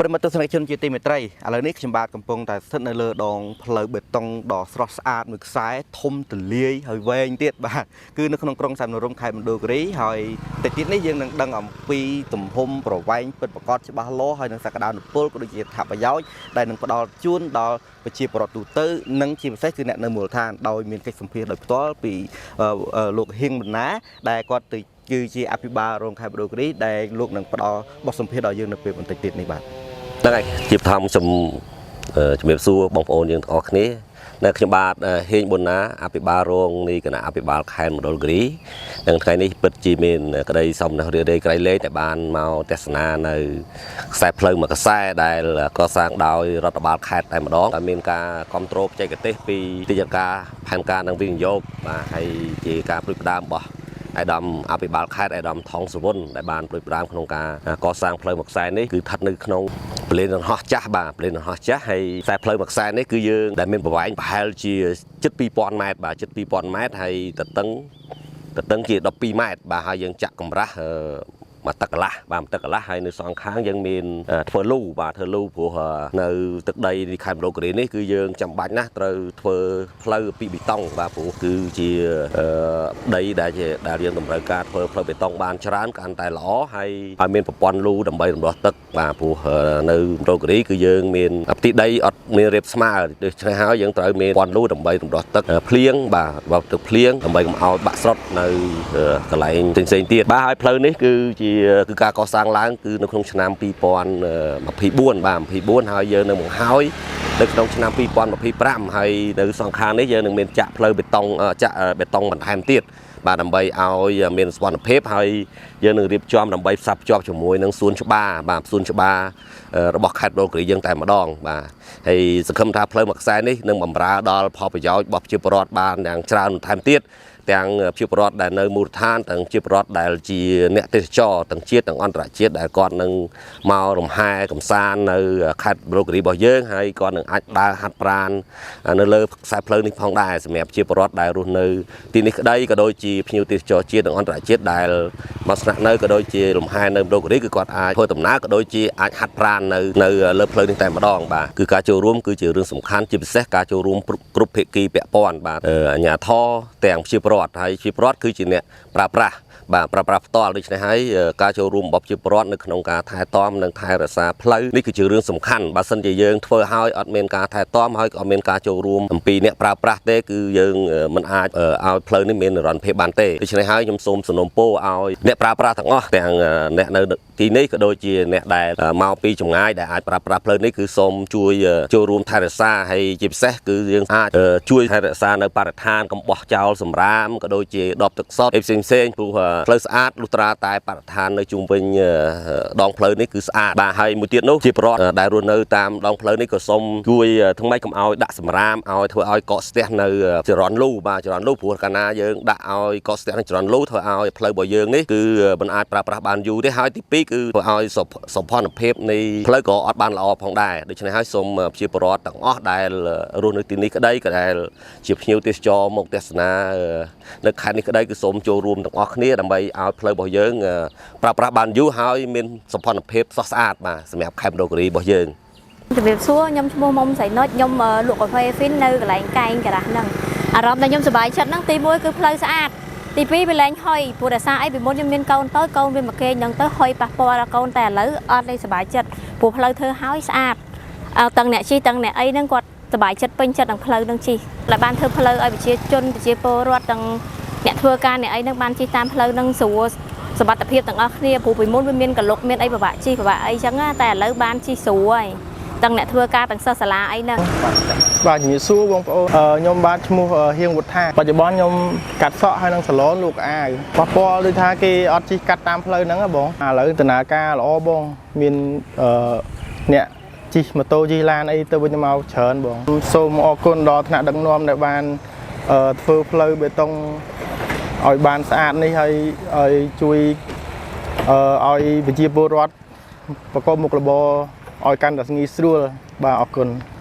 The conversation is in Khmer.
ប្រិយមិត្តទស្សនិកជនជាទីមេត្រីឥឡូវនេះខ្ញុំបាទកំពុងតែស្ថិតនៅលើដងផ្លូវបេតុងដ៏ស្រស់ស្អាតមួយខ្សែធំទូលាយហើយវែងទៀតបាទគឺនៅក្នុងក្រុងសែនមនោរម្យខេត្តមណ្ឌលគិរីហើយតិចទៀតនេះយើងនឹងដឹងអំពីទំហំប្រវែងពិតប្រាកដច្បាស់លាស់ហើយនឹងសក្តានុពលក៏ដូចជាអត្ថប្រយោជន៍ដែលនឹងផ្ដល់ជូនដល់ប្រជាពលរដ្ឋទូទៅនិងជាពិសេសគឺអ្នកនៅមូលដ្ឋានដោយមានកិច្ចសម្ភាសន៍ដោយផ្ទាល់ពីលោកហៀងបណ្ណាដែលគាត់ទៅគឺជាអភិបាលរងខេត្តមណ្ឌលគិរីដែលលោកនឹងផ្ដល់បទសម្ភាសន៍ដល់យើងនៅពេលបន្តិចទៀតនេះបាទ។ ហ្នឹងហើយជាបឋមសូមជំរាបសួរបងប្អូនយើងទាំងអស់គ្នានៅខ្ញុំបាទហេងប៊ុនណាអភិបាលរងនៃគណៈអភិបាលខេត្តមណ្ឌលគិរីនិងថ្ងៃនេះពិតជាមានក្តីសោមនស្សរីករាយក្រៃលែងដែលបានមកទស្សនានៅខ្សែផ្លូវមួយខ្សែដែលកសាងដោយរដ្ឋបាលខេត្តតែម្ដងដែលមានការគ្រប់គ្រងបច្ចេកទេសពីទីចាការផែនការនិងវិនិយោគបាទហើយជាការផ្ដួចផ្ដើមរបស់ ឯកឧត្តមអភិបាលខេត្តឯកឧត្តមថងសវុនដែលបានផ្ដួចផ្ដើមក្នុងការកសាងផ្លូវមួយខ្សែនេះគឺស្ថិតនៅក្នុងព្រលានយន្តហោះចាស់បាទព្រលានយន្តហោះចាស់ហើយខ្សែផ្លូវមួយខ្សែនេះគឺយើងដែលមានប្រវែងប្រហែលជាជិត2000ម៉ែត្របាទជិត2000ម៉ែត្រហើយទទឹងទទឹងជា12ម៉ែត្របាទហើយយើងចាក់កម្រាស់មួយទឹកកន្លះបាទមួយទឹកកន្លះហើយនៅសងខាងយើងមានធ្វើលូបាទធ្វើលូព្រោះនៅទឹកដីនៃខេត្តមណ្ឌលគិរីនេះគឺយើងចាំបាច់ណាស់ត្រូវធ្វើផ្លូវពីបេតុងបាទព្រោះគឺជាដីដែលជាដែលយើងតម្រូវការធ្វើផ្លូវបេតុងបានច្រើនកាន់តែល្អហើយឲ្យមានប្រព័ន្ធលូដើម្បីរំដោះទឹកបាទព្រោះនៅមណ្ឌលគិរីគឺយើងមានផ្ទៃដីអត់មានរាបស្មើដូច្នេះហើយយើងត្រូវមានប្រព័ន្ធលូដើម្បីរំដោះទឹកភ្លៀងបាទរំដោះទឹកភ្លៀងដើម្បីកុំឲ្យបាក់ស្រុតនៅកន្លែងផ្សេងៗទៀតបាទហើយផ្លូវនេះគឺជាគឺការកសាងឡើងគឺនៅក្នុងឆ្នាំ2024បាទ24ហើយយើងនឹងបង្ហើយនៅក្នុងឆ្នាំ2025ហើយនៅសងខាងនេះយើងនឹងមានចាក់ផ្លូវបេតុងចាក់បេតុងបន្ថែមទៀតបាទដើម្បីឲ្យមានសុវត្ថិភាពហើយយើងនឹងរៀបចំដើម្បីផ្សារភ្ជាប់ជាមួយនឹងសួនច្បារបាទសួនច្បាររបស់ខេត្តមណ្ឌលគិរីយើងតែម្ដងបាទហើយសង្ឃឹមថាផ្លូវមួយខ្សែនេះនឹងបម្រើដល់ផលប្រយោជន៍របស់ប្រជាពលរដ្ឋបានយ៉ាងច្រើនបន្ថែមទៀតទាំងប្រជាពលរដ្ឋដែលនៅមូលដ្ឋានទាំងប្រជាពលរដ្ឋដែលជាអ្នកទេសចរទាំងជាតិទាំងអន្តរជាតិដែលគាត់នឹងមករំហែកំសាន្តនៅខេត្តមណ្ឌលគិរីរបស់យើងហើយគាត់នឹងអាចដើរហាត់ប្រាណនៅលើខ្សែផ្លូវនេះផងដែរសម្រាប់ប្រជាពលរដ្ឋដែលរស់នៅទីនេះក្តីក៏ដូចជាភ្ញៀវទេសចរជាតិនិងអន្តរជាតិដែលមកស្នាក់នៅក៏ដូចជាលំហែនៅមណ្ឌលគិរីគឺគាត់អាចធ្វើដំណើរក៏ដូចជាអាចហាត់ប្រាណនៅនៅលើផ្លូវនេះតែម្ដងបាទគឺការចូលរួមគឺជារឿងសំខាន់ជាពិសេសការចូលរួមគ្រប់ភាគីពាក់ព័ន្ធបាទអាជ្ញាធរទាំងប្រជាពលរដ្ឋហើយប្រជាពលរដ្ឋគឺជាអ្នកប្រើប្រាស់បាទប្រើប្រាស់ផ្ទាល់ដូច្នេះហើយការចូលរួមរបស់ប្រជាពលរដ្ឋនៅក្នុងការថែទាំនិងថែរក្សាផ្លូវនេះគឺជារឿងសំខាន់បើសិនជាយើងធ្វើឲ្យអត់មានការថែទាំហើយក៏អត់មានការចូលរួមអំពីអ្នកប្រើប្រាស់ទេគឺយើងមិនអាចឲ្យផ្លូវនេះមាននិរន្តរភាពបានទេដូច្នេះហើយខ្ញុំសូមសំណូមពរឲ្យអ្នកប្រើប្រាស់ទាំងអស់ទាំងអ្នកនៅទីនេះក៏ដូចជាអ្នកដែលមកពីចម្ងាយដែលអាចប្រើប្រាស់ផ្លូវនេះគឺសូមជួយចូលរួមថែរក្សាហើយជាពិសេសគឺយើងអាចជួយថែរក្សានៅបរិស្ថានកុំបោះចោលសម្រាមក៏ដូចជាដបទឹកសុទ្ធផ្សេងផ្សេងព្រោះផ្លូវស្អាតលុះត្រាតែបរិស្ថាននៅជុំវិញដងផ្លូវនេះគឺស្អាតបាទហើយមួយទៀតនោះជាប្រវត្តិដែលរស់នៅតាមដងផ្លូវនេះក៏សូមជួយធ្វើម៉េចកុំឲ្យដាក់សម្រាមឲ្យធ្វើឲ្យកកស្ទះនៅចរន្តលូបាទចរន្តលូព្រោះកាលណាយើងដាក់ឲ្យកកស្ទះនៅចរន្តលូធ្វើឲ្យផ្លូវរបស់យើងនេះគឺមិនអាចប្រើប្រាស់បានយូរទេហើយទី2គឺធ្វើឲ្យសោភ័ណភាពនៃផ្លូវក៏អត់បានល្អផងដែរដូច្នេះហើយសូមប្រជាពលរដ្ឋទាំងអស់ដែលរស់នៅទីនេះក្តីក៏ដែលជាភ្ញៀវទេសចរមកទស្សនានៅខេត្តនេះក្តីគឺសូមចូលរួមទាំងអស់គ្នាដើម្បីឲ្យផ្លូវរបស់យើងប្រើប្រាស់បានយូរហើយមានសោភ័ណភាពស្រស់ស្អាតបាទសម្រាប់ខេត្តមណ្ឌលគិរីរបស់យើង។ ជំរាបសួរខ្ញុំឈ្មោះមុំសៃនុចខ្ញុំលក់កាហ្វេហ្វីននៅកន្លែងកែងការ៉ាស់ហ្នឹងអារម្មណ៍ដែលខ្ញុំសប្បាយចិត្តហ្នឹងទី1គឺផ្លូវស្អាតទី2វាលែងហុយព្រោះដោយសារអីពីមុនខ្ញុំមានកូនតូចកូនវាមកគេងហ្នឹងទៅហុយប៉ះពាល់ដល់កូនតែឥឡូវអត់ទេសប្បាយចិត្តព្រោះផ្លូវធ្វើហើយស្អាតទាំងអ្នកជិះទាំងអ្នកអីហ្នឹងគាត់សប្បាយចិត្តពេញចិត្តនឹងផ្លូវហ្នឹងជិះដែលបានធ្វើផ្លូវឲ្យប្រជាជនប្រជាពលរដ្ឋទាំងអ្នកធ្វើការអ្នកអីហ្នឹងបានជិះតាមផ្លូវហ្នឹងស្រួលសុវត្ថិភាពទាំងអស់គ្នាព្រោះពីមុនវាមានកលុកមានអីពិបាកជិះពិបាកអីចឹងណាតែឥឡូវបានជិះស្រួលហើយទាំងអ្នកធ្វើការទាំងសិស្សសាលាអីហ្នឹង។ បាទជំរាបសួរបងប្អូនខ្ញុំបាទឈ្មោះហៀងវុធាបច្ចុប្បន្នខ្ញុំកាត់សក់ហើយនឹងសាឡនលក់អាវប៉ះពាល់ដូចថាគេអត់ជិះកាត់តាមផ្លូវហ្នឹងហ៎បងឥឡូវដំណើរការល្អបងមានអ្នកជិះម៉ូតូជិះឡានអីទៅវិញទៅមកច្រើនបងសូមអរគុណដល់ថ្នាក់ដឹកនាំដែលបានធ្វើផ្លូវបេតុងឲ្យបានស្អាតនេះហើយឲ្យជួយឲ្យប្រជាពលរដ្ឋប្រកបមុខរបរឲ្យកាន់តែងាយស្រួលបាទអរគុណ។